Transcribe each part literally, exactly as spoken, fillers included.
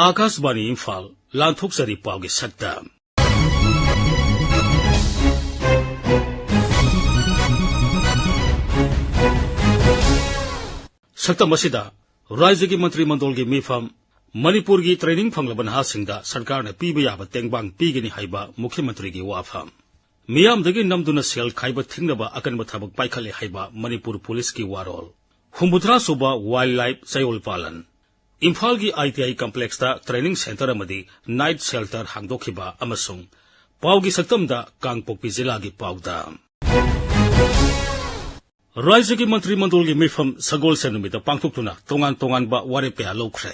ꯑꯥꯀꯥꯁꯕꯥꯅꯤ ꯏꯝꯐꯥꯜ, ꯂꯥꯟꯊꯣꯛꯆꯔꯤ ꯄꯥꯎꯒꯤ ꯁꯛꯇꯝ꯫ ꯁꯛꯇꯝ ꯑꯁꯤꯗ ꯔꯥꯖ꯭ꯌꯒꯤ ꯃꯟꯇ꯭ꯔꯤ ꯃꯟꯗꯣꯜꯒꯤ ꯃꯤꯐꯝ, ꯃꯅꯤꯄꯨꯔꯒꯤ training ꯐꯪꯂꯕ ꯅꯍꯥꯁꯤꯡꯗ ꯁꯔꯀꯥꯔꯅ ꯄꯤꯕ ꯌꯥꯕ ꯇꯦꯡꯕꯥꯡ ꯄꯤꯒꯅꯤ ꯍꯥꯏꯕ ꯃꯨꯈ꯭ꯌ ꯃꯟꯇ꯭ꯔꯤꯒꯤ ꯋꯥꯐꯝ, ꯃꯤꯌꯥꯝꯗꯒꯤ ꯅꯝꯗꯨꯅ ꯁꯦꯜ ꯈꯥꯏꯕ ꯊꯤꯡꯅꯕ ꯑꯀꯟꯕ ꯊꯕꯛ ꯄꯥꯏꯈꯠꯂꯦ ꯍꯥꯏꯕ ꯃꯅꯤꯄꯨꯔ ꯄꯨꯂꯤꯁꯀꯤ ꯋꯥꯔꯣꯜ, ꯍꯨꯝꯐꯨꯇꯔꯥ ꯁꯨꯕ Wildlife ꯆꯌꯣꯜ ꯄꯥꯂꯟ, ꯏꯝꯐꯥꯜꯒꯤ I T I complexꯇ training centre ꯑꯃꯗꯤ night shelter ꯍꯥꯡꯗꯣꯛꯈꯤꯕ ꯑꯃꯁꯨꯡ ꯄꯥꯎꯒꯤ ꯁꯛꯇꯝꯗ ꯀꯥꯡꯄꯣꯛꯄꯤ ꯖꯤꯂꯥꯒꯤ ꯄꯥꯎꯗ ꯔꯥꯖ꯭ꯌꯒꯤ ꯃꯟꯇ꯭ꯔꯤ ꯃꯟꯗꯣꯜꯒꯤ ꯃꯤꯐꯝ ꯁꯒꯣꯜꯁꯦꯟ ꯅꯨꯃꯤꯠꯇ ꯄꯥꯡꯊꯣꯛꯇꯨꯅ ꯇꯣꯉꯥꯟ ꯇꯣꯉꯥꯟꯕ ꯋꯥꯔꯦꯞ ꯀꯌꯥ ꯂꯧꯈ꯭ꯔꯦ꯫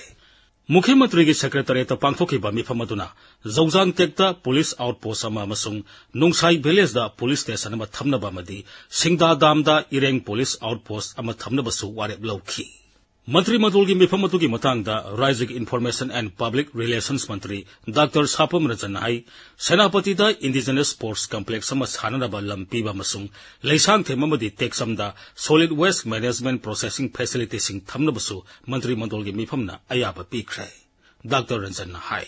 ꯃꯨꯈ꯭ꯌ ꯃꯟꯇ꯭ꯔꯤꯒꯤ secretariatꯇ ꯄꯥꯡꯊꯣꯛꯈꯤꯕ ꯃꯤꯐꯝ ꯑꯗꯨꯅ ꯖꯧꯖꯥꯡ ꯇꯦꯛꯇ police outpost ꯑꯃ ꯑꯃꯁꯨꯡ ꯅꯣꯡꯁꯥꯏ villageꯗ police station ꯑꯃ ꯊꯝꯅꯕ ꯑꯃꯗꯤ ꯁꯤꯡꯗꯥ ꯗꯥꯝꯗ ꯏꯔꯦꯡ police outpost ꯑꯃ ꯊꯝꯅꯕꯁꯨ ꯋꯥꯔꯦꯞ ꯂꯧꯈꯤ꯫ ꯃꯟꯇ꯭ꯔꯤ ꯃꯟꯗꯣꯜꯒꯤ ꯃꯤꯐꯝ ꯑꯗꯨꯒꯤ ꯃꯇꯥꯡꯗ ꯔꯥꯖ꯭ꯌꯒꯤ Information and Public Relations Mantri doctor ꯁꯥꯄꯝ ꯔꯟꯖꯟꯅ high, ꯁꯦꯅꯥꯄꯇꯤꯗ indigenous sports complex ꯑꯃ ꯁꯥꯅꯅꯕ ꯂꯝ ꯄꯤꯕ ꯑꯃꯁꯨꯡ ꯂꯩꯁꯥꯡꯊꯦꯝ ꯑꯃꯗꯤ ꯇꯦꯛꯆꯝꯗ solid waste management processing facilityꯁꯤꯡ ꯊꯝꯅꯕꯁꯨ ꯃꯟꯇ꯭ꯔꯤ ꯃꯟꯗꯣꯜꯒꯤ ꯃꯤꯐꯝꯅ ꯑꯌꯥꯕ ꯄꯤꯈ꯭ꯔꯦ꯫ ꯗꯥꯛꯇꯔ ꯔꯟꯖꯟꯅ ꯍꯥꯏ꯫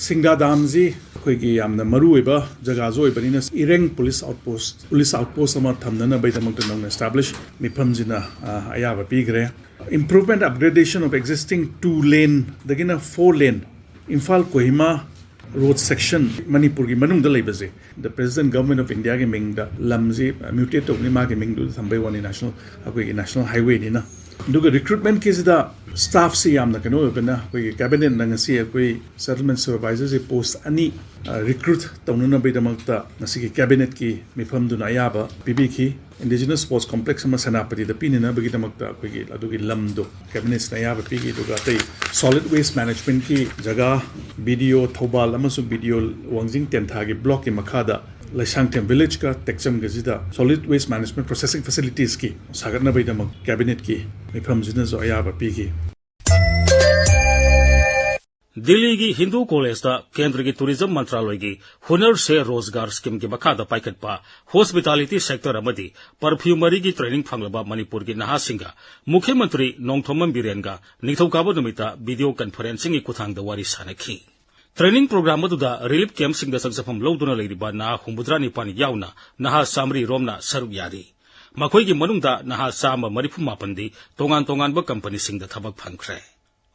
ꯁꯤꯡꯗꯥ ꯗꯥꯝꯁꯤ ꯑꯩꯈꯣꯏꯒꯤ ꯌꯥꯝꯅ ꯃꯔꯨ ꯑꯣꯏꯕ ꯖꯒꯥꯁꯨ ꯑꯣꯏꯕꯅꯤꯅ, ꯏꯔꯦꯡ police outpost, police outpost ꯑꯃ ꯊꯝꯅꯅꯕꯒꯤꯗꯃꯛꯇ ꯅꯧꯅ establish ꯃꯤꯐꯝꯁꯤꯅ, ꯑ, ꯑꯌꯥꯕ ꯄꯤꯈ꯭ꯔꯦ꯫ Improvement upgradation of existing two laneꯗꯒꯤꯅ four lane Imphal Kohima road section ꯃꯅꯤꯄꯨꯔꯒꯤ ꯃꯅꯨꯡꯗ ꯂꯩꯕꯁꯦ, the present Government of Indiaꯒꯤ ꯃꯤꯡꯗ ꯂꯝꯁꯤ mutate ꯇꯧꯕꯅꯤ, ꯃꯥꯒꯤ ꯃꯤꯡꯗꯨꯗ ꯊꯝꯕꯩ ꯋꯥꯅꯤ, national, ꯑꯩꯈꯣꯏꯒꯤ national highwayꯅꯤꯅ꯫ ꯑꯗꯨꯒ recruitmentꯀꯤꯁꯤꯗ staffꯁꯤ ꯌꯥꯝꯅ ꯀꯩꯅꯣ ꯑꯣꯏꯕꯅ, ꯑꯩꯈꯣꯏꯒꯤ cabinetꯅ ꯉꯁꯤ ꯑꯩꯈꯣꯏ settlement supervisorꯁꯤ post ꯑꯅꯤ, ꯑ, recruit ꯇꯧꯅꯅꯕꯒꯤꯗꯃꯛꯇ ꯉꯁꯤꯒꯤ cabinetꯀꯤ ꯃꯤꯐꯝꯗꯨꯅ ꯑꯌꯥꯕ ꯄꯤꯕꯤꯈꯤ꯫ Indigenous sports complex ꯑꯃ ꯁꯦꯅꯥꯄꯇꯤꯗ ꯄꯤꯅꯅꯕꯒꯤꯗꯃꯛꯇ ꯑꯩꯈꯣꯏꯒꯤ ꯑꯗꯨꯒꯤ ꯂꯝꯗꯣ cabinetꯅ ꯑꯌꯥꯕ ꯄꯤꯈꯤ꯫ ꯑꯗꯨꯒ ꯑꯇꯩ solid waste managementꯀꯤ ꯖꯒꯥ, B D O ꯊꯧꯕꯥꯜ ꯑꯃꯁꯨꯡ B D O ꯋꯥꯡꯖꯤꯡ ꯇꯦꯟꯊꯥꯒꯤ blockꯀꯤ ꯃꯈꯥꯗ Leishangthem villageꯀ ꯇꯦꯛꯆꯝꯒꯁꯤꯗ solid waste management processing facilitiesꯀꯤ ꯁꯥꯒꯠꯅꯕꯒꯤꯗꯃꯛ cabinetꯀꯤ ꯃꯤꯐꯝꯁꯤꯅꯁꯨ ꯑꯌꯥꯕ ꯄꯤꯈꯤ꯫ ꯗꯤꯜꯂꯤꯒꯤ ꯍꯤꯟꯗꯨ ꯀꯣꯂꯦꯖꯇ ꯀꯦꯟꯗ꯭ꯔꯒꯤ ꯇꯨꯔꯤꯖꯝ ꯃꯟꯇ꯭ꯔꯥꯂꯣꯏꯒꯤ ꯍꯨꯅꯔ ꯁꯦ ꯔꯣꯖꯒꯥꯔ ꯁ꯭ꯀꯤꯝꯒꯤ ꯃꯈꯥꯗ ꯄꯥꯏꯈꯠꯄ ꯍꯣꯁꯄꯤꯇꯥꯂꯤꯇꯤ ꯁꯦꯛꯇꯔ ꯑꯃꯗꯤ ꯄꯔꯐ꯭ꯌꯨꯃꯔꯤꯒꯤ ꯇ꯭ꯔꯦꯅꯤꯡ ꯐꯪꯂꯕ ꯃꯅꯤꯄꯨꯔꯒꯤ ꯅꯍꯥꯁꯤꯡꯒ ꯃꯨꯈ꯭ꯌ ꯃꯟꯇ꯭ꯔꯤ ꯅꯣꯡꯊꯣꯝꯕꯝ ꯕꯤꯔꯦꯟꯒ ꯅꯤꯡꯊꯧꯀꯥꯕ ꯅꯨꯃꯤꯠꯇ ꯚꯤꯗꯤꯑꯣ ꯀꯟꯐꯔꯦꯟꯁꯤꯡꯒꯤ ꯈꯨꯠꯊꯥꯡꯗ ꯋꯥꯔꯤ ꯁꯥꯅꯈꯤ꯫ ꯇ꯭ꯔꯦꯅꯤꯡ ꯄ꯭ꯔꯣꯒ꯭ꯔꯥꯝ ꯑꯗꯨꯗ ꯔꯤꯂꯤꯐ ꯀꯦꯝꯞꯁꯤꯡꯗ ꯆꯪꯖꯐꯝ ꯂꯧꯗꯨꯅ ꯂꯩꯔꯤꯕ ꯅꯍꯥ ꯍꯨꯝꯐꯨꯇꯔꯥ ꯅꯤꯄꯥꯟ ꯌꯥꯎꯅ ꯅꯍꯥ ꯆꯥꯃꯔꯤ ꯔꯣꯝꯅ ꯁꯔꯨꯛ ꯌꯥꯔꯤ꯫ ꯃꯈꯣꯏꯒꯤ ꯃꯅꯨꯡꯗ ꯅꯍꯥ ꯆꯥꯝꯃ ꯃꯔꯤꯐꯨ ꯃꯥꯄꯟꯗꯤ ꯇꯣꯉꯥꯟ ꯇꯣꯉꯥꯟꯕ ꯀꯝꯄꯅꯤꯁꯤꯡꯗ ꯊꯕꯛ ꯐꯪꯈ꯭ꯔꯦ꯫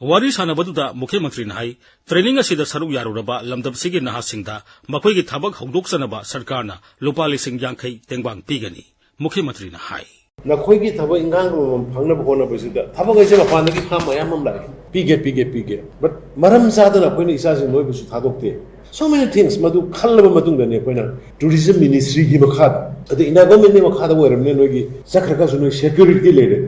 ꯋꯥꯔꯤ ꯁꯥꯟꯅꯕꯗꯨꯗ ꯃꯨꯈ꯭ꯌ ꯃꯟꯇ꯭ꯔꯤꯅ ꯍꯥꯏ, ꯇ꯭ꯔꯦꯅꯤꯡ ꯑꯁꯤꯗ ꯁꯔꯨꯛ ꯌꯥꯔꯨꯔꯕ ꯂꯝꯗꯝꯁꯤꯒꯤ ꯅꯍꯥꯁꯤꯡꯗ ꯃꯈꯣꯏꯒꯤ ꯊꯕꯛ ꯍꯧꯗꯣꯛꯆꯅꯕ ꯁꯔꯀꯥꯔꯅ ꯂꯨꯄꯥ ꯂꯤꯁꯤꯡ ꯌꯥꯡꯈꯩ ꯇꯦꯡꯕꯥꯡ ꯄꯤꯒꯅꯤ꯫ ꯃꯨꯈ꯭ꯌ ꯃꯟꯇ꯭ꯔꯤꯅ ꯍꯥꯏ, ꯅꯈꯣꯏꯒꯤ ꯊꯕꯛ ꯏꯪꯈꯥꯡ ꯑꯃꯃꯝ ꯐꯪꯅꯕ ꯍꯣꯠꯅꯕꯁꯤꯗ ꯊꯕꯛ ꯍꯥꯏꯁꯦ ꯃꯄꯥꯟꯗꯒꯤ ꯐꯥꯝ ꯃꯌꯥꯝ ꯑꯃ ꯂꯥꯛꯑꯦ, ꯄꯤꯒꯦ, ꯄꯤꯒꯦ, ꯄꯤꯒꯦ, but ꯃꯔꯝ ꯆꯥꯗꯅ ꯑꯩꯈꯣꯏꯅ ꯏꯆꯥꯁꯤꯡ ꯅꯣꯏꯕꯨꯁꯨ ꯊꯥꯗꯣꯛꯇꯦ꯫ So many things, ꯃꯗꯨ ꯈꯜꯂꯕ ꯃꯇꯨꯡꯗꯅꯤ ꯑꯩꯈꯣꯏꯅ ꯇꯨꯔꯤꯖꯝ ꯃꯤꯅꯤꯁꯇ꯭ꯔꯤꯒꯤ ꯃꯈꯥꯗ, ꯑꯗꯩ ꯏꯟꯗꯤꯌꯥ ꯒꯣꯔꯃꯦꯟꯒꯤ ꯃꯈꯥꯗ ꯑꯣꯏꯔꯕꯅꯤꯅ ꯅꯣꯏꯒꯤ ꯆꯠꯈ꯭ꯔꯒꯁꯨ ꯅꯣꯏ ꯁꯦꯀ꯭ꯌꯨꯔꯤꯇꯤ ꯂꯩꯔꯦ,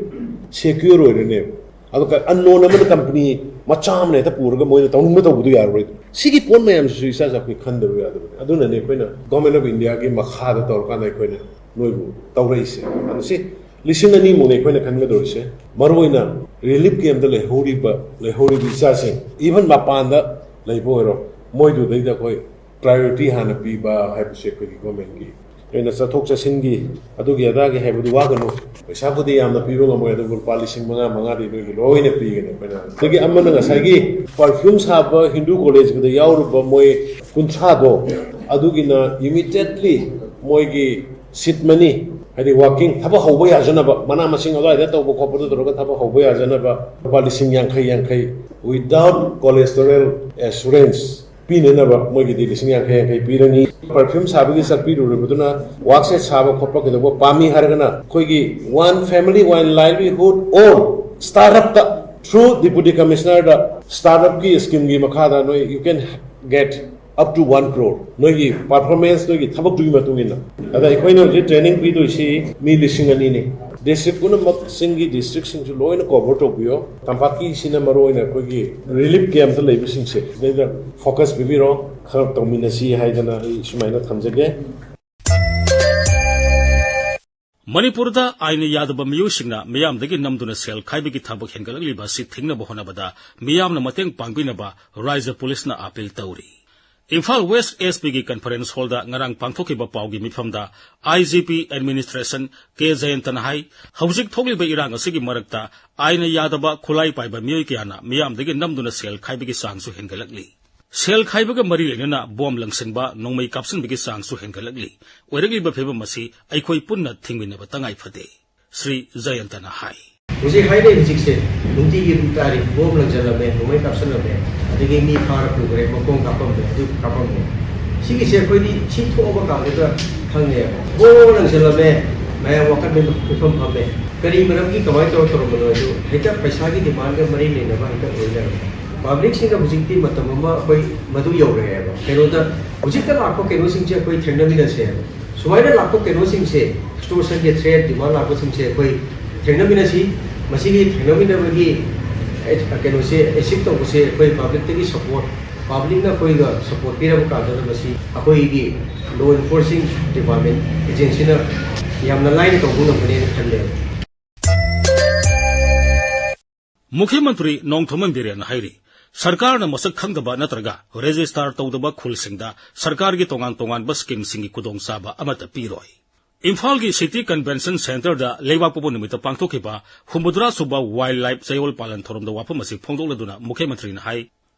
ꯁꯦꯀ꯭ꯌꯨꯔ ꯑꯣꯏꯔꯅꯦꯕ꯫ ꯑꯗꯣ ꯑꯟꯅꯣꯟ ꯑꯃꯅ ꯀꯝꯄꯅꯤ ꯃꯆꯥ ꯑꯃꯅ ꯍꯦꯛꯇ ꯄꯨꯔꯒ ꯃꯣꯏꯅ ꯇꯧꯅꯤꯡꯕ ꯇꯧꯕꯗꯣ ꯌꯥꯔꯔꯣꯏ꯫ ꯁꯤꯒꯤ ꯄꯣꯠ ꯃꯌꯥꯝꯁꯤꯁꯨ ꯏꯆꯥꯁꯦ ꯑꯩꯈꯣꯏ ꯈꯟꯗꯕ ꯌꯥꯗꯕꯅꯤ꯫ ꯑꯗꯨꯅꯅꯦ ꯑꯩꯈꯣꯏꯅ ꯒꯣꯔꯃꯦꯟ ꯑꯣꯐ ꯏꯟꯗꯤꯌꯥꯒꯤ ꯃꯈꯥꯗ ꯇꯧꯔꯀꯥꯟꯗ ꯑꯩꯈꯣꯏꯅ ꯅꯣꯏꯕꯨ ꯇꯧꯔꯛꯏꯁꯦ꯫ ꯑꯗꯨ ꯁꯤ ꯂꯤꯁꯤꯡ ꯑꯅꯤꯃꯨꯛꯅꯦ ꯑꯩꯈꯣꯏꯅ ꯈꯟꯒꯗꯧꯔꯤꯁꯦ꯫ ꯃꯔꯨꯑꯣꯏꯅ ꯔꯤꯂꯤꯐ ꯀꯦꯝꯞꯇ ꯂꯩꯍꯧꯔꯤꯕ, ꯂꯩꯍꯧꯔꯤꯕ ꯏꯆꯥꯁꯤꯡ, ꯏꯚꯟ ꯃꯄꯥꯟꯗ ꯂꯩꯕ ꯑꯣꯏꯔꯣ, ꯃꯣꯏꯗꯨꯗꯩꯗ ꯑꯩꯈꯣꯏ ꯄ꯭ꯔꯥꯏꯌꯣꯔꯤꯇꯤ ꯍꯥꯟꯅ ꯄꯤꯕ ꯍꯥꯏꯕꯁꯦ ꯑꯩꯈꯣꯏꯒꯤ ꯒꯣꯔꯃꯦꯟꯒꯤ ꯑꯣꯏꯅ ꯆꯠꯊꯣꯛ ꯆꯠꯁꯤꯟꯒꯤ ꯑꯗꯨꯒꯤ ꯑꯗꯥꯒꯤ ꯍꯥꯏꯕꯗꯨ ꯋꯥꯒꯅꯨ꯫ ꯄꯩꯁꯥꯕꯨꯗꯤ ꯌꯥꯝꯅ ꯄꯤꯕ ꯉꯝꯃꯣꯏ, ꯑꯗꯨꯕꯨ ꯂꯨꯄꯥ ꯂꯤꯁꯤꯡ ꯃꯉꯥ, ꯃꯉꯥꯗꯤ ꯅꯣꯏꯒꯤ ꯂꯣꯏꯅ ꯄꯤꯒꯅꯤ ꯑꯩꯈꯣꯏꯅ꯫ ꯑꯗꯒꯤ ꯑꯃꯅ ꯉꯁꯥꯏꯒꯤ ꯄꯔꯐ꯭ꯌꯨꯝ ꯁꯥꯕ ꯍꯤꯟꯗꯨ ꯀꯣꯂꯦꯖꯀꯤꯗ ꯌꯥꯎꯔꯨꯕ ꯃꯣꯏ ꯀꯨꯟꯊ꯭ꯔꯥꯗꯣ, ꯑꯗꯨꯒꯤꯅ ꯏꯃꯤꯗꯤꯌꯦꯠꯂꯤ ꯃꯣꯏꯒꯤ ꯁꯤꯠ ꯃꯅꯤ, ꯍꯥꯏꯗꯤ ꯋꯥꯔꯀꯤꯡ, ꯊꯕꯛ ꯍꯧꯕ ꯌꯥꯖꯅꯕ, ꯃꯅꯥ ꯃꯁꯤꯡ ꯑꯗꯨꯋꯥꯏꯗ ꯇꯧꯕ ꯈꯣꯠꯄꯗꯣ ꯇꯧꯔꯒ ꯊꯕꯛ ꯍꯧꯕ ꯌꯥꯖꯅꯕ ꯂꯨꯄꯥ ꯂꯤꯁꯤꯡ ꯌꯥꯡꯈꯩ ꯌꯥꯡꯈꯩ, without collateral assurance, ꯄꯤꯅꯅꯕ ꯃꯣꯏꯒꯤꯗꯤ ꯂꯤꯁꯤꯡ ꯌꯥꯡꯈꯩ ꯌꯥꯡꯈꯩ ꯄꯤꯔꯅꯤ꯫ ꯄꯔꯐ꯭ꯌꯨꯝ ꯁꯥꯕꯒꯤ ꯆꯠꯄꯤꯔꯨꯔꯕꯗꯨꯅ ꯋꯥꯛꯁꯦꯠ ꯁꯥꯕ ꯈꯣꯠꯄ ꯀꯩꯗꯧꯕ ꯄꯥꯝꯃꯤ ꯍꯥꯏꯔꯒꯅ ꯑꯩꯈꯣꯏꯒꯤ One Family One Livelihood or startup ꯇ through Deputy Commissioner ꯗ startup ꯀꯤ ꯁ꯭ꯀꯤꯝꯒꯤ ꯃꯈꯥꯗ ꯅꯣꯏ you can get up to one crore, ꯅꯣꯏꯒꯤ ꯄꯔꯐꯣꯔꯃꯦꯟꯁ, ꯅꯣꯏꯒꯤ ꯊꯕꯛꯇꯨꯒꯤ ꯃꯇꯨꯡ ꯏꯟꯅ꯫ ꯑꯗ ꯑꯩꯈꯣꯏꯅ ꯍꯧꯖꯤꯛ ꯇ꯭ꯔꯦꯅꯤꯡ ꯄꯤꯗꯣꯏꯁꯤ ꯃꯤ ꯂꯤꯁꯤꯡ ꯑꯅꯤꯅꯤ꯫ ꯗꯤꯁꯇ꯭ꯔꯤꯛ ꯄꯨꯝꯅꯃꯛ, ꯆꯤꯡꯒꯤ ꯗꯤꯁꯇ꯭ꯔꯤꯛꯁꯤꯡꯁꯨ ꯂꯣꯏꯅ ꯀꯣꯚꯔ ꯇꯧꯕꯤꯌꯣ꯫ ꯇꯝꯄꯥꯛꯀꯤꯁꯤꯅ ꯃꯔꯨꯑꯣꯏꯅ ꯑꯩꯈꯣꯏꯒꯤ ꯔꯤꯂꯤꯐ ꯀꯦꯝꯞꯇ ꯂꯩꯕꯁꯤꯡꯁꯦ ꯁꯤꯗꯩꯗ ꯐꯣꯀꯁ ꯄꯤꯕꯤꯔꯣ, ꯈꯔ ꯇꯧꯃꯤꯟꯅꯁꯤ ꯍꯥꯏꯗꯅ ꯑꯩ ꯁꯨꯃꯥꯏꯅ ꯊꯝꯖꯒꯦ꯫ ꯃꯅꯤꯄꯨꯔꯗ ꯑꯥꯏꯟꯅ ꯌꯥꯗꯕ ꯃꯤꯑꯣꯏꯁꯤꯡꯅ ꯃꯤꯌꯥꯝꯗꯒꯤ ꯅꯝꯗꯨꯅ ꯁꯦꯜ ꯈꯥꯏꯕꯒꯤ ꯊꯕꯛ ꯍꯦꯟꯒꯠꯂꯛꯂꯤꯕ ꯑꯁꯤ ꯊꯤꯡꯅꯕ ꯍꯣꯠꯅꯕꯗ ꯃꯤꯌꯥꯝꯅ ꯃꯇꯦꯡ ꯄꯥꯡꯕꯤꯅꯕ ꯔꯥꯏꯖ꯭ꯌ ꯄꯨꯂꯤꯁꯅ ꯑꯥꯄꯤꯜ ꯇꯧꯔꯤ꯫ ꯏꯝꯐꯥꯜ ꯋꯦꯁ ꯑꯦꯁ ꯄꯤꯒꯤ ꯀꯟꯐꯔꯦꯟꯁ ꯍꯣꯜꯗ ꯉꯔꯥꯡ ꯄꯥꯡꯊꯣꯛꯈꯤꯕ ꯄꯥꯎꯒꯤ ꯃꯤꯐꯝꯗ ꯑꯥꯏ ꯖꯤ ꯄꯤ ꯑꯦꯗꯃꯤꯅꯤꯁꯇ꯭ꯔꯦꯁꯟ ꯀꯦ ꯖꯌꯟꯇꯅ ꯍꯥꯏ, ꯍꯧꯖꯤꯛ ꯊꯣꯛꯂꯤꯕ ꯏꯔꯥꯡ ꯑꯁꯤꯒꯤ ꯃꯔꯛꯇ ꯑꯥꯏꯟꯅ ꯌꯥꯗꯕ ꯈꯨꯠꯂꯥꯏ ꯄꯥꯏꯕ ꯃꯤꯑꯣꯏ ꯀꯌꯥꯅ ꯃꯤꯌꯥꯝꯗꯒꯤ ꯅꯝꯗꯨꯅ ꯁꯦꯜ ꯈꯥꯏꯕꯒꯤ ꯆꯥꯡꯁꯨ ꯍꯦꯟꯒꯠꯂꯛꯂꯤ꯫ ꯁꯦꯜ ꯈꯥꯏꯕꯒ ꯃꯔꯤ ꯂꯩꯅꯅ ꯕꯣꯝ ꯂꯪꯁꯤꯟꯕ, ꯅꯣꯡꯃꯩ ꯀꯥꯞꯁꯤꯟꯕꯒꯤ ꯆꯥꯡꯁꯨ ꯍꯦꯟꯒꯠꯂꯛꯂꯤ꯫ ꯑꯣꯏꯔꯛꯂꯤꯕ ꯐꯤꯕꯝ ꯑꯁꯤ ꯑꯩꯈꯣꯏ ꯄꯨꯟꯅ ꯊꯤꯡꯃꯤꯟꯅꯕ ꯇꯉꯥꯏ ꯐꯗꯦ꯫ ꯁ꯭ꯔꯤ ꯖꯌꯟꯇꯅ ꯍꯥꯏ꯫ ꯍꯧꯖꯤꯛ ꯍꯥꯏꯅꯩ ꯍꯧꯖꯤꯛꯁꯦ, ꯅꯨꯡꯇꯤꯒꯤ ꯑꯗꯨꯝ ꯇꯥꯔꯤ, ꯕꯣꯝ ꯂꯪꯁꯤꯜꯂꯝꯃꯦ, ꯅꯣꯡꯃꯩ ꯀꯥꯞꯁꯤꯜꯂꯝꯃꯦ, ꯑꯗꯒꯤ ꯃꯤ ꯐꯥꯔ ꯄꯨꯈ꯭ꯔꯦ, ꯃꯈꯣꯡ ꯀꯥꯞꯄꯝꯃꯦ, ꯑꯗꯨ ꯀꯥꯞꯄꯝꯃꯦ꯫ ꯁꯤꯒꯤꯁꯦ ꯑꯩꯈꯣꯏꯗꯤ ꯁꯤ ꯊꯣꯛꯑꯕ ꯀꯥꯟꯗꯨꯗ ꯈꯪꯉꯦꯕ꯫ ꯕꯣꯝ ꯂꯪꯁꯤꯜꯂꯝꯃꯦ, ꯃꯌꯥꯝ ꯋꯥꯈꯜ ꯃꯤꯐꯝ ꯐꯝꯃꯦ꯫ ꯀꯔꯤ ꯃꯔꯝꯒꯤ, ꯀꯃꯥꯏꯅ ꯇꯧꯔ ꯇꯧꯔꯝꯕꯅꯣ ꯍꯥꯏꯗꯨ ꯍꯦꯛꯇ ꯄꯩꯁꯥꯒꯤ ꯗꯤꯃꯥꯟꯒ ꯃꯔꯤ ꯂꯩꯅꯕ ꯍꯦꯛꯇ ꯑꯣꯏ ꯂꯩꯔꯝꯃꯦ꯫ ꯄꯕ꯭ꯂꯤꯛꯁꯤꯡꯅ ꯍꯧꯖꯤꯛꯇꯤ ꯃꯇꯝ ꯑꯃ ꯑꯩꯈꯣꯏ ꯃꯗꯨ ꯌꯧꯔꯛꯑꯦꯕ꯫ ꯀꯩꯅꯣꯗ ꯍꯧꯖꯤꯛꯇ ꯂꯥꯛꯄ ꯀꯩꯅꯣꯁꯤꯡꯁꯦ ꯑꯩꯈꯣꯏ ꯊꯦꯡꯅꯃꯤꯟꯅꯁꯦꯕ꯫ ꯁꯨꯃꯥꯏꯅ ꯂꯥꯛꯄ ꯀꯩꯅꯣꯁꯤꯡꯁꯦ, extortionꯒꯤ threat, demand ꯂꯥꯛꯄꯁꯤꯡꯁꯦ ꯑꯩꯈꯣꯏ ꯊꯦꯡꯅꯃꯤꯟꯅꯁꯤ꯫ ꯃꯁꯤꯒꯤ ꯊꯦꯡꯅꯃꯤꯟꯅꯕꯒꯤ, ꯑꯦ, ꯀꯩꯅꯣꯁꯦ achieve ꯇꯧꯕꯁꯦ ꯑꯩꯈꯣꯏ ꯄꯕ꯭ꯂꯤꯛꯇꯒꯤ support, ꯄꯕ꯭ꯂꯤꯛꯅ ꯑꯩꯈꯣꯏꯒ support ꯄꯤꯔꯕ ꯀꯥꯟꯗ ꯃꯁꯤ ꯑꯩꯈꯣꯏꯒꯤ law enforcing department agencyꯅ ꯌꯥꯝꯅ ꯂꯥꯏꯅ ꯇꯧꯕ ꯉꯝꯒꯅꯦꯅ ꯈꯜꯂꯦ꯫ ꯃꯨꯈ꯭ꯌ ꯃꯟꯇ꯭ꯔꯤ ꯅꯣꯡꯊꯣꯝꯕꯝ ꯕꯤꯔꯦꯟꯅ ꯍꯥꯏꯔꯤ, ꯁꯔꯀꯥꯔꯅ ꯃꯁꯛ ꯈꯪꯗꯕ ꯅꯠꯇ꯭ꯔꯒ register ꯇꯧꯗꯕ ꯈꯨꯜꯁꯤꯡꯗ ꯁꯔꯀꯥꯔꯒꯤ ꯇꯣꯉꯥꯟ ꯇꯣꯉꯥꯟꯕ schemeꯁꯤꯡꯒꯤ ꯈꯨꯗꯣꯡꯆꯥꯕ ꯑꯃꯠꯇ ꯄꯤꯔꯣꯏ꯫ ꯏꯝꯐꯥꯜꯒꯤ City Convention Centreꯗ ꯂꯩꯕꯥꯛꯄꯣꯛꯄ ꯅꯨꯃꯤꯠꯇ ꯄꯥꯡꯊꯣꯛꯈꯤꯕ ꯍꯨꯝꯐꯨꯇꯔꯥ ꯁꯨꯕ Wildlife ꯆꯌꯣꯜ ꯄꯥꯂꯟ ꯊꯧꯔꯝꯗ ꯋꯥꯐꯝ ꯑꯁꯤ ꯐꯣꯡꯗꯣꯛꯂꯗꯨꯅ ꯃꯨꯈ꯭ꯌ ꯃꯟꯇ꯭ꯔꯤꯅ ꯍꯥꯏ,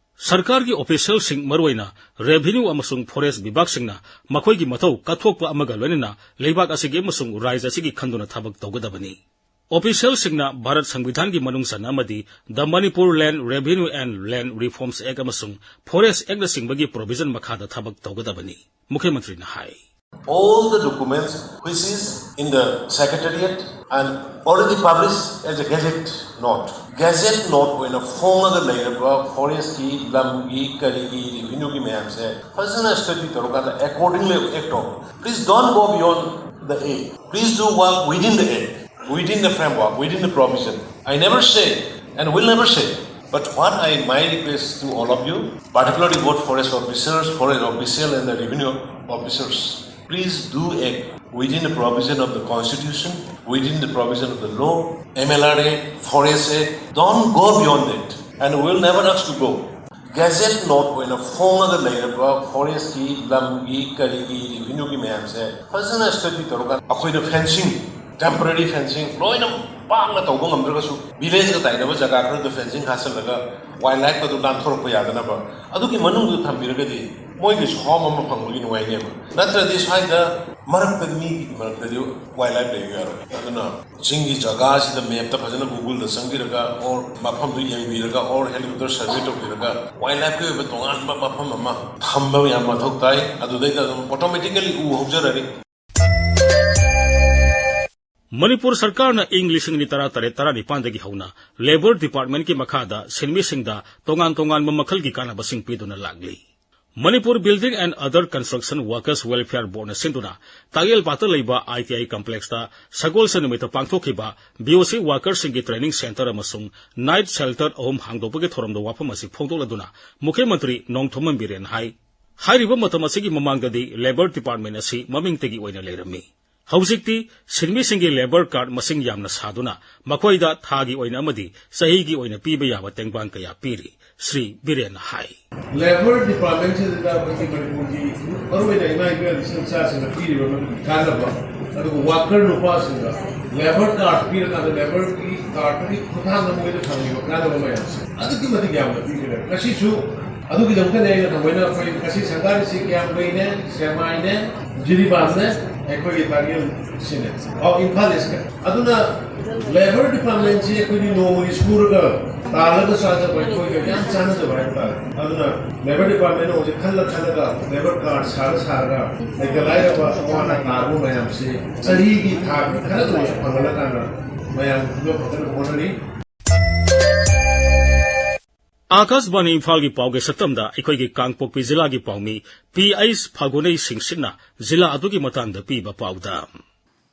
ꯁꯔꯀꯥꯔꯒꯤ officialꯁꯤꯡ, ꯃꯔꯨꯑꯣꯏꯅ revenue ꯑꯃꯁꯨꯡ forest ꯕꯤꯚꯥꯒꯁꯤꯡꯅ ꯃꯈꯣꯏꯒꯤ ꯃꯊꯧ ꯀꯠꯊꯣꯛꯄ ꯑꯃꯒ ꯂꯣꯏꯅꯅ ꯂꯩꯕꯥꯛ ꯑꯁꯤꯒꯤ ꯑꯃꯁꯨꯡ ꯔꯥꯖ꯭ꯌ ꯑꯁꯤꯒꯤ ꯈꯟꯗꯨꯅ ꯊꯕꯛ ꯇꯧꯒꯗꯕꯅꯤ꯫ Officialꯁꯤꯡꯅ ꯚꯥꯔꯠ ꯁꯪꯕꯤꯙꯥꯟꯒꯤ ꯃꯅꯨꯡ ꯆꯟꯅ ꯑꯃꯗꯤ The Manipur Land Revenue and Land Reforms Act ꯑꯃꯁꯨꯡ Forest Actꯅꯆꯤꯡꯕꯒꯤ provision ꯃꯈꯥꯗ ꯊꯕꯛ ꯇꯧꯒꯗꯕꯅꯤ, ꯃꯨꯈ꯭ꯌ ꯃꯟꯇ꯭ꯔꯤꯅ ꯍꯥꯏ꯫ All the documents which is in the secretariat and already published as a gazette note, gazette note ꯑꯣꯏꯅ ꯐꯣꯡꯉꯒ ꯂꯩꯔꯕ forestꯀꯤ, ꯂꯝꯒꯤ, ꯀꯔꯤꯒꯤ, revenueꯒꯤ ꯃꯌꯥꯝꯁꯦ ꯐꯖꯅ study ꯇꯧꯔꯀꯥꯟꯗ accordingly act on. Please don't go beyond the act. Please do work within the act, within the framework, within the provision. I never say and will never say. But what I, my request to all of you, particularly both forest officers, forest official and the revenue officers, please do act. Within the provision of the constitution, within the provision of the law, M L R A, Forest Act, don't go beyond it. And we will never ask to go. Gazette note ꯑꯣꯏꯅ ꯐꯣꯡꯉꯒ ꯂꯩꯔꯕ forestꯀꯤ ꯂꯝꯒꯤ ꯀꯔꯤꯒꯤ revenueꯒꯤ ꯃꯌꯥꯝꯁꯦ ꯐꯖꯅ study ꯇꯧꯔꯀꯥꯟꯗ ꯑꯩꯈꯣꯏꯅ fencing, temporary fencing ꯂꯣꯏꯅ ꯄꯥꯛꯅ ꯇꯧꯕ ꯉꯝꯗ꯭ꯔꯒꯁꯨ villageꯀ ꯇꯥꯏꯅꯕ ꯖꯒꯥ ꯈꯔꯗ fencing ꯍꯥꯞꯆꯜꯂꯒ wildlifeꯀ ꯑꯗꯨ ꯅꯥꯟꯊꯣꯔꯛꯄ ꯌꯥꯗꯅꯕ ꯑꯗꯨꯒꯤ ꯃꯅꯨꯡꯗ ꯊꯝꯕꯤꯔꯒꯗꯤ ꯃꯣꯏꯒꯤꯁꯨ home ꯑꯃ ꯐꯪꯕꯒꯤ ꯅꯨꯡꯉꯥꯏꯅꯦꯕ꯫ ꯅꯠꯇ꯭ꯔꯗꯤ ꯁ꯭ꯋꯥꯏꯗ ꯃꯔꯛꯇ ꯃꯤꯒꯤ ꯃꯔꯛꯇꯗꯤ wildlife ꯂꯩꯕ ꯌꯥꯔꯣꯏ꯫ ꯑꯗꯨꯅ ꯆꯤꯡꯒꯤ ꯖꯒꯥꯁꯤꯗ mapꯇ ꯐꯖꯅ Googleꯗ ꯆꯪꯕꯤꯔꯒ or ꯃꯐꯝꯗꯨ ꯌꯦꯡꯕꯤꯔꯒ or helicopter survey ꯇꯧꯕꯤꯔꯒ wildlifeꯀꯤ ꯑꯣꯏꯕ ꯇꯣꯉꯥꯟꯕ ꯃꯐꯝ ꯑꯃ ꯊꯝꯕ ꯌꯥꯝ ꯃꯊꯧ ꯇꯥꯏ꯫ ꯑꯗꯨꯗꯩꯗ ꯑꯗꯨꯝ automatically ꯎ ꯍꯧꯖꯔꯅꯤ꯫ ꯃꯅꯤꯄꯨꯔ ꯁꯔꯀꯥꯔꯅ ꯏꯪ ꯂꯤꯁꯤꯡ ꯑꯅꯤ ꯇꯔꯥ ꯇꯔꯦꯠ ꯇꯔꯥ ꯅꯤꯄꯥꯟꯗꯒꯤ ꯍꯧꯅ Labour Departmentꯀꯤ ꯃꯈꯥꯗ ꯁꯤꯟꯃꯤꯁꯤꯡꯗ ꯇꯣꯉꯥꯟ ꯇꯣꯉꯥꯟꯕ ꯃꯈꯜꯒꯤ ꯀꯥꯟꯅꯕꯁꯤꯡ ꯄꯤꯗꯨꯅ ꯂꯥꯛꯂꯤ꯫ Manipur Building and Other Construction Workers Welfare Boardꯅ ꯁꯤꯟꯗꯨꯅ ꯇꯥꯛꯌꯦꯜꯄꯥꯠꯇ ꯂꯩꯕ I T I complexꯇ ꯁꯒꯣꯜꯁꯦꯟ ꯅꯨꯃꯤꯠꯇ ꯄꯥꯡꯊꯣꯛꯈꯤꯕ B O C workerꯁꯤꯡꯒꯤ training centre ꯑꯃꯁꯨꯡ night shelter ꯑꯍꯨꯝ ꯍꯥꯡꯗꯣꯛꯄꯒꯤ ꯊꯧꯔꯝꯗ ꯋꯥꯐꯝ ꯑꯁꯤ ꯐꯣꯡꯗꯣꯛꯂꯗꯨꯅ ꯃꯨꯈ꯭ꯌ ꯃꯟꯇ꯭ꯔꯤ ꯅꯣꯡꯊꯣꯝꯕꯝ ꯕꯤꯔꯦꯟ ꯍꯥꯏ, ꯍꯥꯏꯔꯤꯕ ꯃꯇꯝ ꯑꯁꯤꯒꯤ ꯃꯃꯥꯡꯗꯗꯤ Labour Department ꯑꯁꯤ ꯃꯃꯤꯡꯇꯒꯤ ꯑꯣꯏꯅ ꯂꯩꯔꯝꯃꯤ꯫ ꯍꯧꯖꯤꯛꯇꯤ ꯁꯤꯟꯃꯤꯁꯤꯡꯒꯤ labour card ꯃꯁꯤꯡ ꯌꯥꯝꯅ ꯁꯥꯗꯨꯅ ꯃꯈꯣꯏꯗ ꯊꯥꯒꯤ ꯑꯣꯏꯅ ꯑꯃꯗꯤ ꯆꯍꯤꯒꯤ ꯑꯣꯏꯅ ꯄꯤꯕ ꯌꯥꯕ ꯇꯦꯡꯕꯥꯡ ꯀꯌꯥ ꯄꯤꯔꯤ, ꯁ꯭ꯔꯤ ꯕꯤꯔꯦꯟꯅ ꯍꯥꯏ꯫ Labour Departmentꯁꯤꯗ ꯑꯩꯈꯣꯏꯒꯤ ꯃꯅꯤꯄꯨꯔꯒꯤ ꯃꯔꯨꯑꯣꯏꯅ ꯏꯃꯥ ꯏꯕꯦꯜ ꯏꯆꯤꯜ ꯏꯆꯥꯁꯤꯡꯅ ꯄꯤꯔꯤꯕ ꯃꯗꯨꯒꯤ ꯀꯥꯟꯅꯕ, ꯑꯗꯨꯒ worker ꯅꯨꯄꯥꯁꯤꯡꯗ labour card ꯄꯤꯔꯀꯥꯟꯗ labourꯒꯤ cardꯇꯨꯒꯤ ꯈꯨꯠꯊꯥꯡꯗ ꯃꯣꯏꯗ ꯐꯪꯉꯤꯕ ꯀꯥꯟꯅꯕ ꯃꯌꯥꯝꯁꯦ ꯑꯗꯨꯛꯀꯤ ꯃꯇꯤꯛ ꯌꯥꯝꯅ ꯄꯤꯈ꯭ꯔꯦ꯫ ꯉꯁꯤꯁꯨ ꯑꯗꯨꯒꯤꯗꯃꯛꯇꯅꯦ ꯑꯩꯅ ꯊꯑꯣꯏꯅ ꯑꯩꯈꯣꯏ ꯉꯁꯤ ꯁꯪꯒꯥꯔꯤꯁꯤ ꯀ꯭ꯌꯥꯝꯒꯩꯅꯦ, ꯁꯦꯛꯃꯥꯏꯅꯦ, ꯖꯤꯔꯤꯕꯥꯝꯅꯦ, ꯑꯩꯈꯣꯏꯒꯤ ꯇꯥꯛꯌꯦꯜꯁꯤꯅꯦ, ꯑꯣ, ꯏꯝꯐꯥꯜ ꯏꯁꯅꯦ꯫ ꯑꯗꯨꯅ Labour Departmentꯁꯤ ꯑꯩꯈꯣꯏꯒꯤ ꯅꯣꯡꯃꯒꯤ ꯁꯨꯔꯒ ꯇꯥꯜꯂꯒ ꯆꯥꯖꯕ ꯑꯩꯈꯣꯏꯒ ꯌꯥꯝ ꯆꯥꯟꯅꯖꯕ ꯍꯥꯏꯕ ꯇꯥꯔꯦ꯫ ꯑꯗꯨꯅ Labour Departmentꯅ ꯍꯧꯖꯤꯛ ꯈꯜꯂ ꯈꯜꯂꯒ labour card ꯁꯥꯔ ꯁꯥꯔꯒ ꯂꯩꯇ ꯂꯥꯏꯔꯕ ꯑꯋꯥ ꯑꯅꯥ ꯇꯥꯔꯕ ꯃꯌꯥꯝꯁꯤ ꯆꯍꯤꯒꯤ ꯊꯥꯒꯤ ꯈꯔꯗ ꯑꯣꯏꯔꯁꯨ ꯐꯪꯍꯜꯂꯀꯥꯟꯗ ꯃꯌꯥꯝ ꯐꯖꯅ ꯍꯣꯠꯅꯔꯤ꯫ ꯑꯥꯀꯥꯁꯕꯥꯅꯤ ꯏꯝꯐꯥꯜꯒꯤ ꯄꯥꯎꯒꯤ ꯁꯛꯇꯝꯗ ꯑꯩꯈꯣꯏꯒꯤ ꯀꯥꯡꯄꯣꯛꯄꯤ ꯖꯤꯂꯥꯒꯤ ꯄꯥꯎꯃꯤ ꯄꯤ ꯑꯩꯆ ꯐꯥꯒꯨꯅꯩ ꯁꯤꯡꯁꯤꯠꯅ ꯖꯤꯂꯥ ꯑꯗꯨꯒꯤ ꯃꯇꯥꯡꯗ ꯄꯤꯕ ꯄꯥꯎꯗ꯫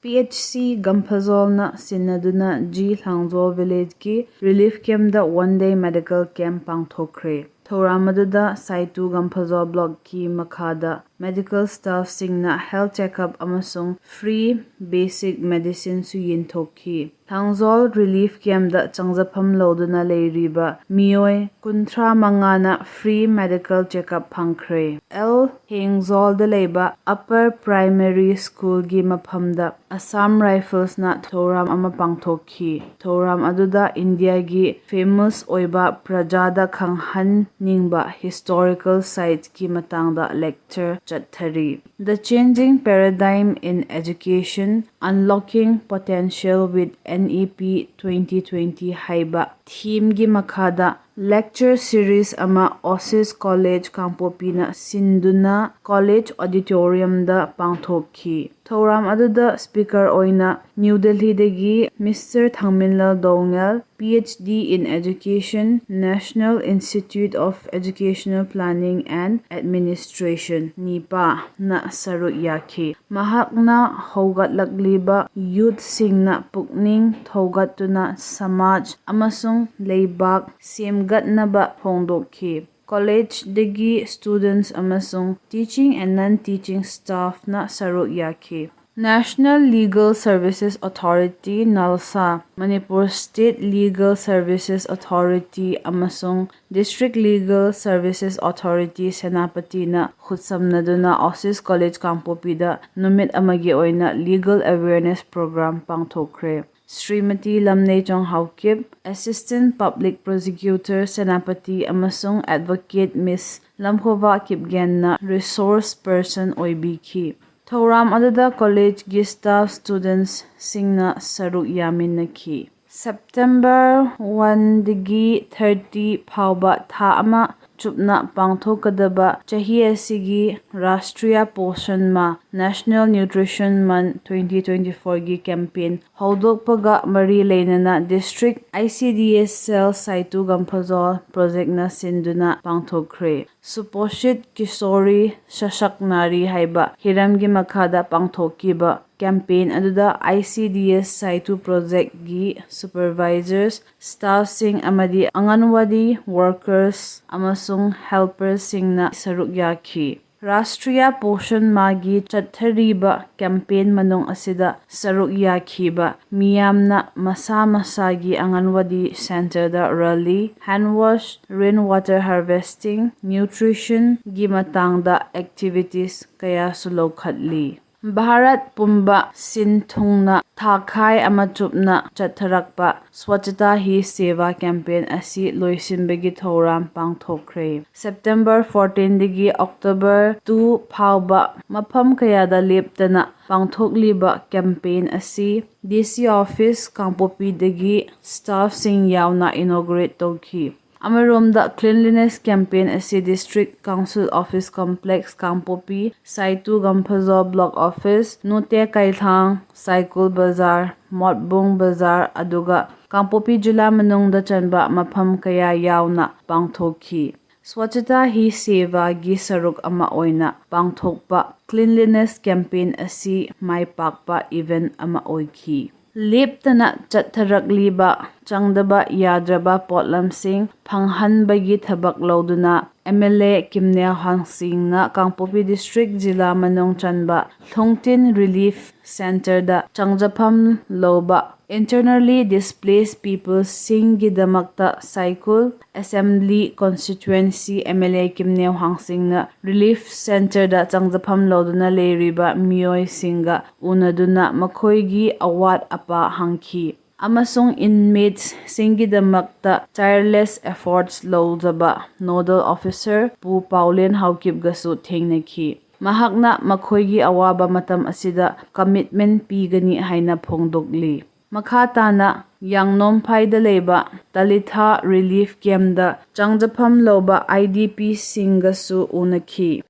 P H C ꯒꯝꯐꯖꯣꯜꯅ ꯁꯤꯟꯅꯗꯨꯅ G ꯂꯥꯡꯖꯣꯜ villageꯀꯤ relief campꯇ one day medical camp ꯄꯥꯡꯊꯣꯛꯈ꯭ꯔꯦ꯫ ꯊꯧꯔꯝ ꯑꯗꯨꯗ ꯁꯥꯏꯇꯨ ꯒꯝꯐꯖꯣ ꯕ꯭ꯂꯣꯛꯀꯤ ꯃꯈꯥꯗ medical staffꯁꯤꯡꯅ health checkup ꯑꯃꯁꯨꯡ free basic medicineꯁꯨ ꯌꯦꯟꯊꯣꯛꯈꯤ꯫ ꯊꯥꯡꯖꯣꯜ relief campꯇ ꯆꯪꯖꯐꯝ ꯂꯧꯗꯨꯅ ꯂꯩꯔꯤꯕ ꯃꯤꯑꯣꯏ ꯀꯨꯟꯊ꯭ꯔꯥ ꯃꯉꯥꯅ free medical checkup ꯐꯪꯈ꯭ꯔꯦ꯫ ꯑꯦꯜ ꯍꯦꯡꯖꯣꯜꯗ ꯂꯩꯕ Upper Primary Schoolꯒꯤ ꯃꯐꯝꯗ Assam Riflesꯅ ꯊꯧꯔꯝ ꯑꯃ ꯄꯥꯡꯊꯣꯛꯈꯤ꯫ ꯊꯧꯔꯝ ꯑꯗꯨꯗ ꯏꯟꯗꯤꯌꯥꯒꯤ famous ꯑꯣꯏꯕ ꯄ꯭ꯔꯖꯥꯗ ꯈꯪꯍꯟꯅꯤꯡꯕ historical sitesꯀꯤ ꯃꯇꯥꯡꯗ lecture ꯆꯠꯊꯔꯤ꯫ The Changing Paradigm in Education, Unlocking Potential with NEP twenty twenty ꯍꯥꯏꯕ themeꯒꯤ ꯃꯈꯥꯗ lecture series ꯑꯃ Oasis College ꯀꯥꯡꯄꯣꯛꯄꯤꯅ ꯁꯤꯟꯗꯨꯅ college auditoriumꯗ ꯄꯥꯡꯊꯣꯛꯈꯤ꯫ ꯊꯧꯔꯝ ꯑꯗꯨꯗ speaker ꯑꯣꯏꯅ ꯅ꯭ꯌꯨ ꯗꯦꯜꯂꯤꯗꯒꯤ Mister ꯊꯥꯡꯃꯤꯟꯂꯥꯜ ꯗꯣꯉꯦꯜ, PhD in Education, National Institute of Educational Planning and Administration, ꯅꯤꯄꯥꯅ ꯁꯔꯨꯛ ꯌꯥꯈꯤ꯫ ꯃꯍꯥꯛꯅ ꯍꯧꯒꯠꯂꯛꯂꯤꯕ youthꯁꯤꯡꯅ ꯄꯨꯛꯅꯤꯡ ꯊꯧꯒꯠꯇꯨꯅ ꯁꯃꯥꯖ ꯑꯃꯁꯨꯡ ꯂꯩꯕꯥꯛ ꯁꯦꯝꯒꯠꯅꯕ ꯐꯣꯡꯗꯣꯛꯈꯤ꯫ Collegeꯗꯒꯤ students ꯑꯃꯁꯨꯡ teaching and non-teaching staffꯅ ꯁꯔꯨꯛ ꯌꯥꯈꯤ꯫ National Legal Services Authority, NALSA, Manipur State Legal Services Authority ꯑꯃꯁꯨꯡ District Legal Services Authority, ꯁꯦꯅꯥꯄꯇꯤꯅ ꯈꯨꯠꯁꯝꯅꯗꯨꯅ Oasis College ꯀꯥꯡꯄꯣꯛꯄꯤꯗ ꯅꯨꯃꯤꯠ ꯑꯃꯒꯤ ꯑꯣꯏꯅ legal awareness program ꯄꯥꯡꯊꯣꯛꯈ꯭ꯔꯦ꯫ Shrimati ꯂꯝꯅꯩꯆꯣꯡ Haokip, Assistant Public Prosecutor, Senapati, ꯑꯃꯁꯨꯡ Advocate Miss ꯂꯝꯈꯣꯕꯥ ꯀꯤꯞꯒꯦꯟꯅ resource person ꯑꯣꯏꯕꯤꯈꯤ꯫ ꯊꯧꯔꯝ ꯑꯗꯨꯗ collegeꯒꯤ staff, studentsꯁꯤꯡꯅ ꯁꯔꯨꯛ ꯌꯥꯃꯤꯟꯅꯈꯤ꯫ September oneꯗꯒꯤ thirty ꯐꯥꯎꯕ ꯊꯥ ꯑꯃ ꯆꯨꯞꯅ ꯄꯥꯡꯊꯣꯛꯀꯗꯕ ꯆꯍꯤ ꯑꯁꯤꯒꯤ ꯔꯥꯁꯇ꯭ꯔꯤꯌꯥ ꯄꯣꯁꯟ ꯃꯥ, National Nutrition Month twenty twenty-four ꯒꯤ campaign ꯍꯧꯗꯣꯛꯄꯒ ꯃꯔꯤ ꯂꯩꯅꯅ district I C D S cell Saitu Gamphazawl project ꯅ ꯁꯤꯟꯗꯨꯅ ꯄꯥꯡꯊꯣꯛꯈ꯭ꯔꯦ꯫ ꯁꯨꯄꯣꯁꯤꯠ ꯀꯤꯁꯣꯔꯤ ꯁꯁꯛ ꯅꯥꯔꯤ ꯍꯥꯏꯕ ꯍꯤꯔꯝꯒꯤ ꯃꯈꯥꯗ ꯄꯥꯡꯊꯣꯛꯈꯤꯕ campaign ꯑꯗꯨꯗ I C D S Saitu project ꯀꯤ supervisors, staff ꯁꯤꯡ ꯑꯃꯗꯤ ꯑꯪꯒꯟꯋꯥꯗꯤ workers ꯑꯃꯁꯨꯡ helper ꯁꯤꯡꯅ ꯁꯔꯨꯛ ꯌꯥꯈꯤ꯫ ꯔꯥꯁꯇ꯭ꯔꯤꯌꯥ ꯄꯣꯁꯟ ꯃꯥꯒꯤ ꯆꯠꯊꯔꯤꯕ campaign ꯃꯅꯨꯡ ꯑꯁꯤꯗ ꯁꯔꯨꯛ ꯌꯥꯈꯤꯕ ꯃꯤꯌꯥꯝꯅ ꯃꯁꯥ ꯃꯁꯥꯒꯤ ꯑꯪꯒꯟꯋꯥꯗꯤ centre ꯗ rally, hand wash, rain water harvesting, nutrition ꯒꯤ ꯃꯇꯥꯡꯗ activities ꯀꯌꯥꯁꯨ ꯂꯧꯈꯠꯂꯤ꯫ ꯚꯥꯔꯠ ꯄꯨꯝꯕ ꯁꯤꯟ ꯊꯨꯡꯅ ꯊꯥꯈꯥꯏ ꯑꯃ ꯆꯨꯞꯅ ꯆꯠꯊꯔꯛꯄ Swachhata Hi Seva campaign ꯑꯁꯤ ꯂꯣꯏꯁꯤꯟꯕꯒꯤ ꯊꯧꯔꯝ ꯄꯥꯡꯊꯣꯛꯈ꯭ꯔꯦ꯫ September fourteen ꯗꯒꯤ October two ꯐꯥꯎꯕ ꯃꯐꯝ ꯀꯌꯥꯗ ꯂꯦꯞꯇꯅ ꯄꯥꯡꯊꯣꯛꯂꯤꯕ campaign ꯑꯁꯤ D C office ꯀꯥꯡꯄꯣꯛꯄꯤꯗꯒꯤ staff ꯁꯤꯡ ꯌꯥꯎꯅ inaugurate ꯇꯧꯈꯤ꯫ ꯑꯃꯔꯣꯝꯗ, cleanliness campaign ꯑꯁꯤ District Council Office Complex ꯀꯥꯡꯄꯣꯛꯄꯤ, Saitu Gamphazawl Block Office, ꯅꯨꯇꯦ ꯀꯩꯊꯥꯡ, ꯁꯥꯏꯀꯨꯜ ꯕꯖꯥꯔ, ꯃꯣꯠꯕꯨꯡ ꯕꯖꯥꯔ, ꯑꯗꯨꯒ ꯀꯥꯡꯄꯣꯛꯄꯤ ꯖꯤꯂꯥ ꯃꯅꯨꯡꯗ ꯆꯟꯕ ꯃꯐꯝ ꯀꯌꯥ ꯌꯥꯎꯅ ꯄꯥꯡꯊꯣꯛꯈꯤ꯫ Swachhata Hi Seva ꯒꯤ ꯁꯔꯨꯛ ꯑꯃ ꯑꯣꯏꯅ ꯄꯥꯡꯊꯣꯛꯄ cleanliness campaign ꯑꯁꯤ ꯃꯥꯏ ꯄꯥꯛꯄ event ꯑꯃ ꯑꯣꯏꯈꯤ꯫ ꯂꯦꯞꯇꯅ ꯆꯠꯊꯔꯛꯂꯤꯕ ꯆꯪꯗꯕ ꯌꯥꯗ꯭ꯔꯕ ꯄꯣꯠꯂꯝꯁꯤꯡ ꯐꯪꯍꯟꯕꯒꯤ ꯊꯕꯛ ꯂꯧꯗꯨꯅ M L A ꯀꯤꯝꯅꯦ ꯍꯥꯡꯁꯤꯡꯅ Kangpokpi district ꯖꯤꯂꯥ ꯃꯅꯨꯡ ꯆꯟꯕ ꯂꯨꯡꯇꯤꯟ relief centre ꯗ ꯆꯪꯖꯐꯝ ꯂꯧꯕ internally displaced people ꯁꯤꯡꯒꯤꯗꯃꯛꯇ ꯁꯥꯏꯀꯨꯜ Assembly Constituency M L A ꯀꯤꯝꯅꯦ ꯍꯥꯡꯁꯤꯡꯅ relief centre ꯗ ꯆꯪꯖꯐꯝ ꯂꯧꯗꯨꯅ ꯂꯩꯔꯤꯕ ꯃꯤꯑꯣꯏꯁꯤꯡꯒ ꯎꯅꯗꯨꯅ ꯃꯈꯣꯏꯒꯤ ꯑꯋꯥꯠ ꯑꯄꯥ ꯍꯪꯈꯤ ꯑꯃꯁꯨꯡ inmates ꯁꯤꯡꯒꯤꯗꯃꯛꯇ tireless efforts ꯂꯧꯖꯕ nodal officer ꯄꯨ ꯄꯥꯎꯂꯦꯟ ꯍꯥꯎꯀꯤꯞꯒꯁꯨ ꯊꯦꯡꯅꯈꯤ꯫ ꯃꯍꯥꯛꯅ ꯃꯈꯣꯏꯒꯤ ꯑꯋꯥꯕ ꯃꯇꯝ ꯑꯁꯤꯗ commitment ꯄꯤꯒꯅꯤ ꯍꯥꯏꯅ ꯐꯣꯡꯗꯣꯛꯂꯤ꯫ ꯃꯈꯥ ꯇꯥꯅ ꯌꯥꯡꯅꯣꯝꯐꯥꯏꯗ ꯂꯩꯕ ꯇꯂꯤꯊꯥ ꯔꯤꯂꯤꯐ ꯀꯦꯝꯗ ꯆꯪꯖꯐꯝ ꯂꯧꯕ ꯑꯥꯏ ꯗꯤ ꯄꯤꯁꯤꯡꯒꯁꯨ ꯎꯅꯈꯤ꯫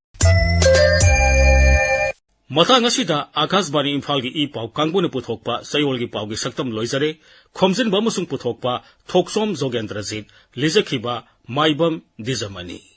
ꯃꯇꯥꯡ ꯑꯁꯤꯗ ꯑꯥꯀꯥꯁꯕꯥꯅꯤ ꯏꯝꯐꯥꯜꯒꯤ ꯏ ꯄꯥꯎ ꯀꯥꯡꯕꯨꯅ ꯄꯨꯊꯣꯛꯄ ꯆꯌꯣꯜꯒꯤ ꯄꯥꯎꯒꯤ ꯁꯛꯇꯝ ꯂꯣꯏꯖꯔꯦ꯫ ꯈꯣꯝꯖꯤꯟꯕ ꯑꯃꯁꯨꯡ ꯄꯨꯊꯣꯛꯄ ꯊꯣꯛꯆꯣꯝ ꯖꯣꯒꯦꯟꯗ꯭ꯔꯖꯤꯠ, ꯂꯤꯖꯈꯤꯕ ꯃꯥꯏꯕꯝ ꯗꯤꯖꯃꯅꯤ꯫